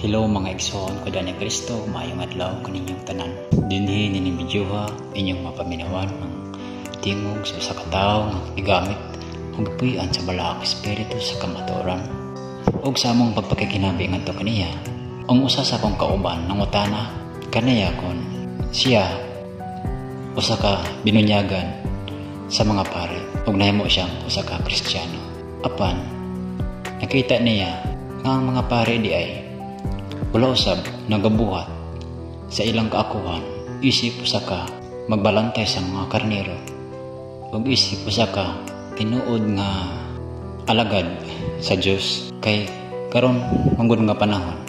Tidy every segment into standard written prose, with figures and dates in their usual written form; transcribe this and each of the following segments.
Hello, mga igsoon ko ni Kristo, maayong adlaw kaninyong tanan. Dinhi nining videoha, inyong mapaminawan ang tingog sa usa ka tawo nga gigamit ug gipuy-an sa Balaang Espiritu sa kamatuoran. Ug sa among pagpakighinabi ngadto kaniya, ang usa sa akong kauban nangutana kaniya kon siya usa ka binunyagan sa mga pare ug nahimo siyang usa ka Kristiyano. Apan nakita niya nga ang mga pare di ay wala usab nagabuhat sa ilang kaakuhan isip usa ka magbalantay sa mga karnero ug isip usa ka tinuod nga alagad sa Dios, kay karon manggod nga panahon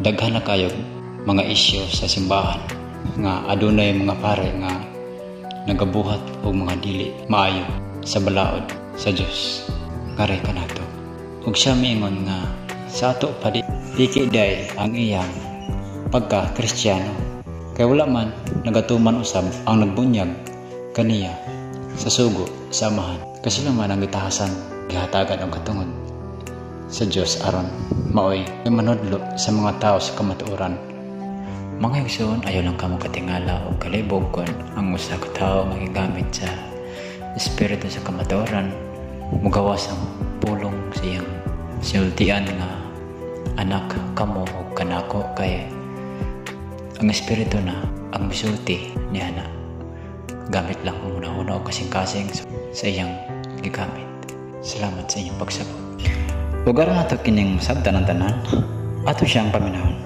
daghan na kayo mga isyu sa simbahan nga adunay mga pare nga nagabuhat og mga dili maayo sa balaod sa Dios. Ngaray kanato. Ug siya miingon nga sa ato pa di piki day ang iyang pagka Kristiyano kay wala man nagatuman usab ang nagbunyag kaniya sa sugo sa Amahan, kasi man ang gitahasan, gihatagan og katungod sa Dios aron maoy manudlo sa mga tao sa kamatuoran. Mga igsoon, ayaw lang kamo katingala o kalibog kon ang usa ka tawo nga gigamit sa espiritu sa kamatuoran mugawas ang pulong sa iyang sinultian nga anak kamo o kanako, kay ang espiritu na ang misulti niya na gamit lang ang una-una o kasing-kasing sa iyang gigamit. Salamat sa inyong pagsabot. Ug aron nato kining masabtan ang tanan, ato siyang paminahon.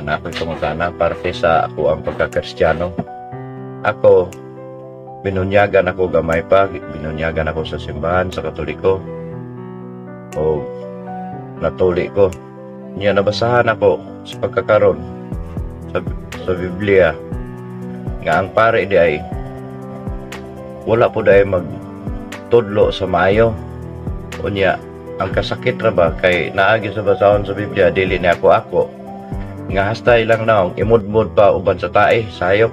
Na ako'y pangutana parte sa ako ang pagkakristyano. Ako, binunyagan ako gamay pa, binunyagan ako sa simbahan, sa Katoliko. O natuli ko. Niya nabasahan ako sa pagkakaron sa Biblia nga ang pare di ay wala po dahil magtudlo sa maayo. Unya, ang kasakit ra ba kay naagi sa basahon sa Biblia, dili ni ako ako nga hasta ilang naong imudmud pa uban sa tae sayop.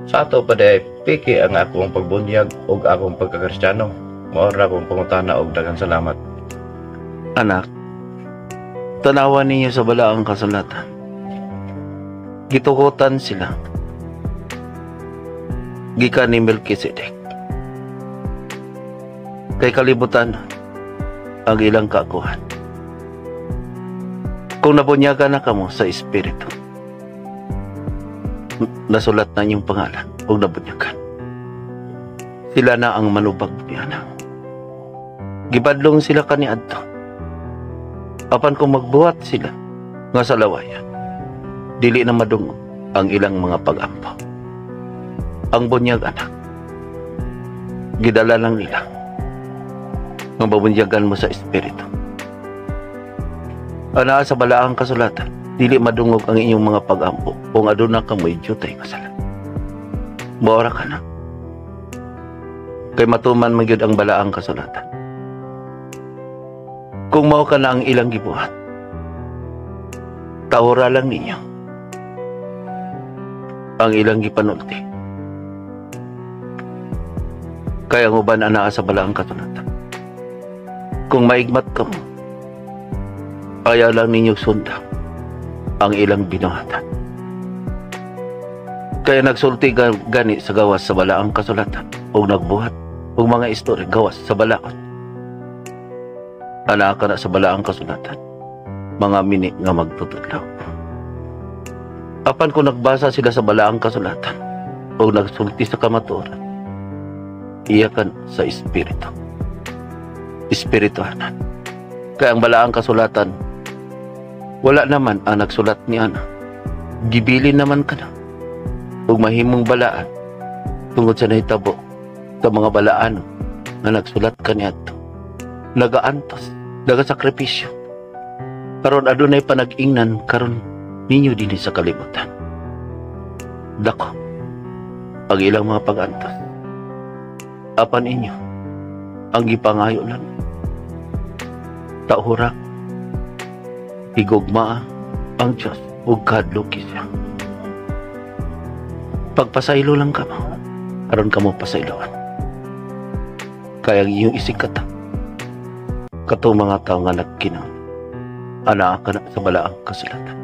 Sa ato pa di piki ang akong pagbunyag ug akong pagkakristyano. Mao ra akong pangutana og daghang salamat. Anak, tanawan ninyo sa balaang kasulatan. Gitukotan sila gikan ni Melchizedek. Kay kalibutan ang ilang kaakuhan. Kung nabunyagan na kamo sa Espiritu, nasulat na inyong pangalan ug nabunyagan. Sila na ang manubag niya na. Gibadlong sila kaniadto. Apan kung magbuhat sila nga sa lawayan, dili na madungog ang ilang mga pag-ampo. Ang bunyag, anak, gidala lang nila nga babunyagan mo sa Espiritu. Ana sa balaang kasulatan, dili madungog ang inyong mga pag-ampo kung aduna kamoy jutay nga sala. Maora ka na. Kay matuman man gyud ang balaang kasulatan. Kung mao ka na ang ilang gibuhat, tahura lang ninyo ang ilang gipanulti. Kaya ang uban anaa sa balaang kasulatan. Kung maigmat ka mo, ayaw lang ninyo sunda ang ilang binuhatan. Kaya nagsulti gani sa gawas sa balaang kasulatan o nagbuhat og mga istorya gawas sa balaod. Anaa ka na sa balaang kasulatan, mga mini nga magtutudlaw. Apan kung nagbasa sila sa balaang kasulatan o nagsulti sa kamatuoran, iyakan sa espiritu. Espirituhanan. Kaya ang balaang kasulatan, wala naman ang nagsulat ni ana. Gibilin naman ka na ug mahimong balaan tungod sa nahitabo sa mga balaan nga nagsulat kaniadto. Nagaantos, nagasakripisyo. Karon adunay panag-ingnan karon ninyo dinhi sa kalibutan. Dako ang ilang mga pag-antos. Apan inyo ang gipangayo lang. Tauhura, higugmaa, Ang Diyos ug kahadluki siya. Pagpasaylo lang kamo, aron kamo pasayloan. Kaya ang iyong isigkatawo, katong mga tao nga nagkinang, anaa kana sa balaang kasulatan.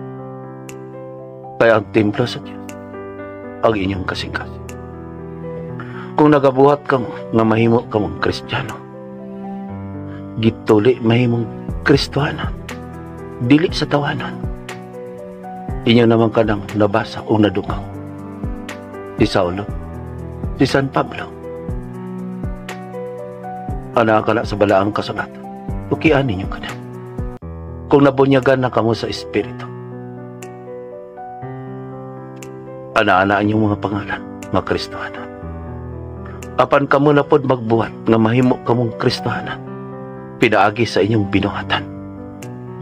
Kaya ang templo sa Diyos, ang inyong kasing-kasing. Kung nagabuhat kamo nga mahimo kamong Kristiyano, gituli mahimong Kristohanon, dili sa tawanan. Inyo naman kanang nabasa o nadungaw. Si Saulo, si San Pablo. Anaa kana sa balaang kasulatan. Tukian ninyo kana. Kung nabunyagan na kamo sa Espiritu, ana-ana inyong mga pangalan, mga Kristohanon. Apan kamo na pod magbuhat nga mahimo kamong Kristohanon, pinaagi sa inyong binuhatan.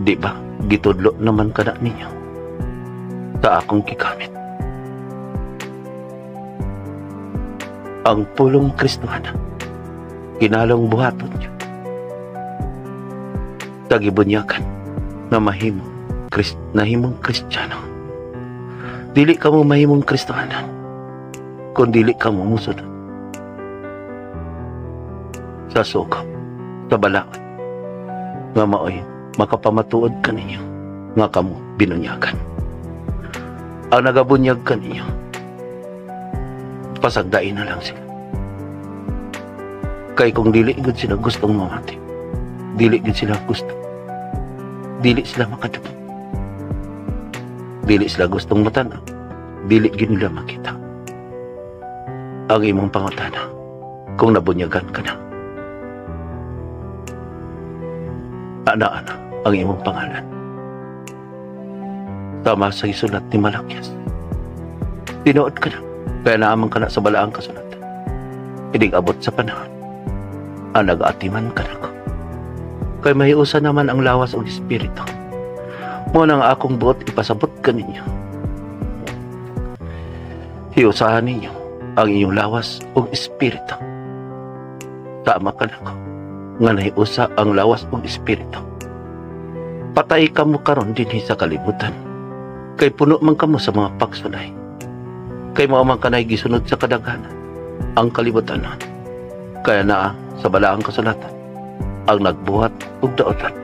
Di ba, gitudlo naman kana ninyo sa akong gigamit. Ang pulong Kristohanon, kinalong buhaton niyo. Tagibunyakan nga mahimo, nahimong Kristiyano. Dili kamo mahimong Kristohanon kung dili kamo musunod sa suko, sa balaod, nga maoy makapamatuod kaninyo nga kamo binunyagan. Ang nagabunyag kaninyo, pasagdain na lang sila. Kay kung dili gud sila gustong mamati, dili gud sila gusto, dili sila makadungog, dili sila gustong matan-aw, dili gid nila makita. Ang imong pangutana, kung nabunyagan ka na, ana-ana ang imong pangalan. Tama sa isulat ni Malakias. Tinuod ka na, kaya naamang ka na sa balaang kasulatan. Inig abot sa panahon, ang nag-atiman ka na ko. Kay mahiusa naman ang lawas o espiritu. Mo nang akong buot ipasabot ka ninyo. Hiusahan ninyo ang inyong lawas o espiritu. Tama ka na ko, nga nahiusa ang lawas o espiritu. Patay ka mo karon dinhi sa kalibutan. Kay puno man kamo sa mga pagsulay. Kay mao man kanay gisunod sa kadaghanan ang kalibutan. Kaya naa sa balaang kasulatan ang nagbuhat og daotan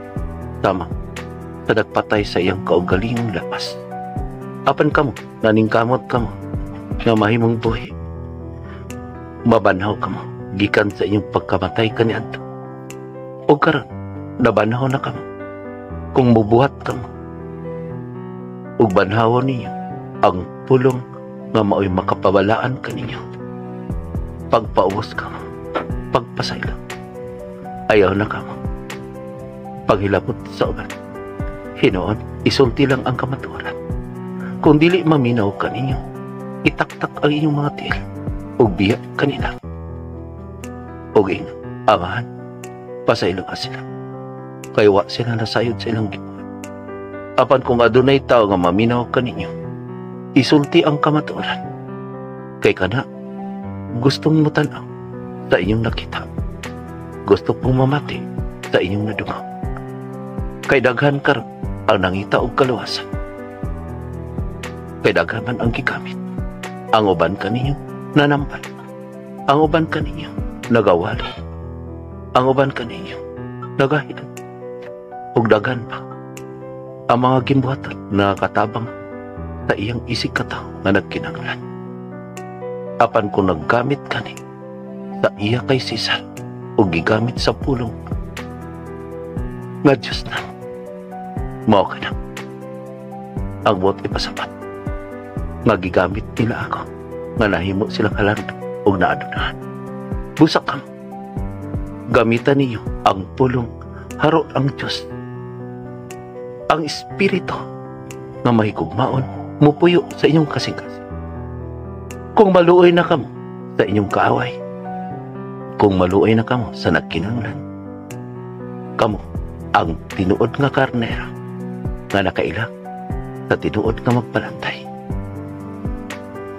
tama sa nagpatay sa iyang kaugalingong lawas. Apan kamo, naningkamot kamo nga mahimong buhi. Mabanhaw kamo gikan sa inyong pagkamatay kaniadto. O karon nabanhaw na kamo kung mubuhat kamo ug banhawon ninyo ang pulong nga maoy makapabalaan kaninyo. Pagpaubos kamo, pagpasaylo, ayaw na kamo. Paghilabot sa uban, hinuon, isulti lang ang kamatuoran. Kung dili maminaw kaninyo, itaktak ang inyong mga tiil ug biya kanila. Ug ing amahan, pasaylo ka sila. Kay wa sila nasayod sa ilang gibuhat. Apan kung adunay tao nga maminaw kaninyo, isulti ang kamatuoran. Kay kana, gustong mutan-aw sa inyong nakita. Gusto pong mamati sa inyong nadungaw. Kay daghan karon ang nangita og kaluwasan. Kay daghan man ang gigamit. Ang uban kaninyo nanampal. Ang uban kaninyo nagawali. Ang uban kaninyo nagahilot. Ug daghan pa ang mga gimbuhatan na katabang sa iyang isig katawo nga nagkinahanglan. Apan kung naggamit kani sa iya kay Cesar o gigamit sa pulong nga Diyos na, mao ka na. Ang buot ipasabat nga gigamit nila ako nga nahimo silang halardo og naadunahan. Busak kamo. Gamitan ninyo ang pulong haro ang Diyos. Ang Espiritu nga mahigugmaon mupuyo sa inyong kasing-kasing. Kung maluoy na kamo sa inyong kaaway, kung maluoy na kamo sa nagkinahanglan, kamo ang tinuod nga karnero nga nakaila sa tinuod nga magbalantay.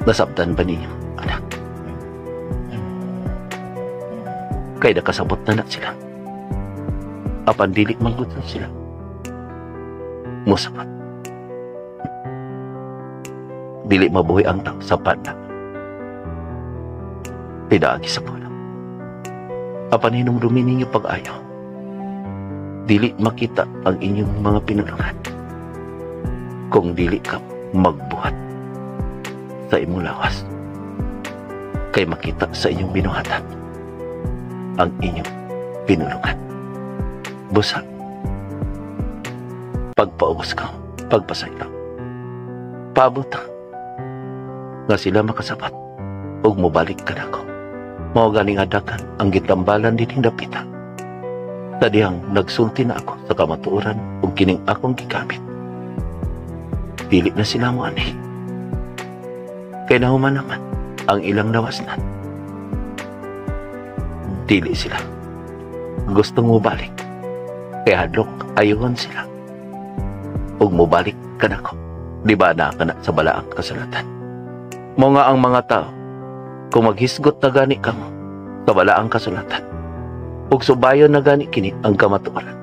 Nasabtan ba ninyo, anak? Kay nakasabot na na sila. Apan dili manggod na sila. Musabat. Dili mabuhi ang tao sa pan lamang. Pinaagi sa pulong. Apan hinumdumi ninyo pag-ayo. Dili makita ang inyong mga pinulungan kung dili ka magbuhat sa imong lawas. Kay makita sa inyong binuhatan ang inyong pinulungan. Busa, pagpaubos ka, pagpasaylo. Paabot nga sila makasabat ug mobalik kanako. Mao gani nga daghan ang gitambalan dining dapita. Sa dihang nagsulti na ako sa kamatuoran ug kining akong gigamit. Dili na sila mo ani. Kay nahuman naman ang ilang lawasnan. Dili sila gustong mobalik. Kay hadlok ayuhon sila. Ug mobalik kanako. Di ba naa kana sa balaang kasulatan? Mao nga ang mga tao, kung maghisgot na gani kamo sa balaang kasulatan, ug subayon na gani kini ang kamatuoran,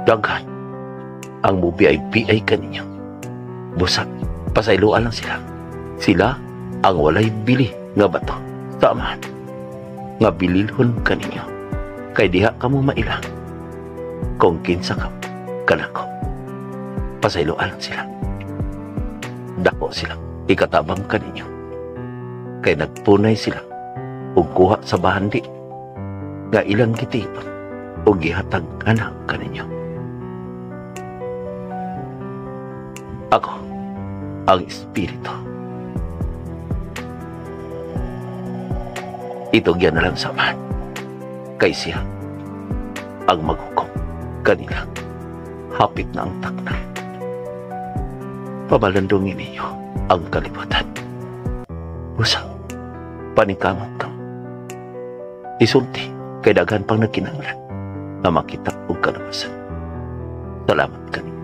daghan ang mubiay-biay kaninyo. Busa, pasayloan lang sila. Sila ang walay bili nga bato sa Amahan nga bililhon kaninyo. Kay diha kamo maila kung kinsa ka kanako. Pasayloan lang sila. Dako sila ikatabang kaninyo. Kay nagpunay sila ug kuha sa bahandi nga ilang gitipon ug gihatag ana kaninyo. Ako ang Espiritu. Itugyan na lang sa Amahan kay siya ang maghukom kanila. Hapit na ang takna. Pamalandungin ninyo ang kalibutan. Busa, paningkamot ka. Isulti kay daghan pang nagkinahanglan na makita og kalabasan. Salamat kaninyo.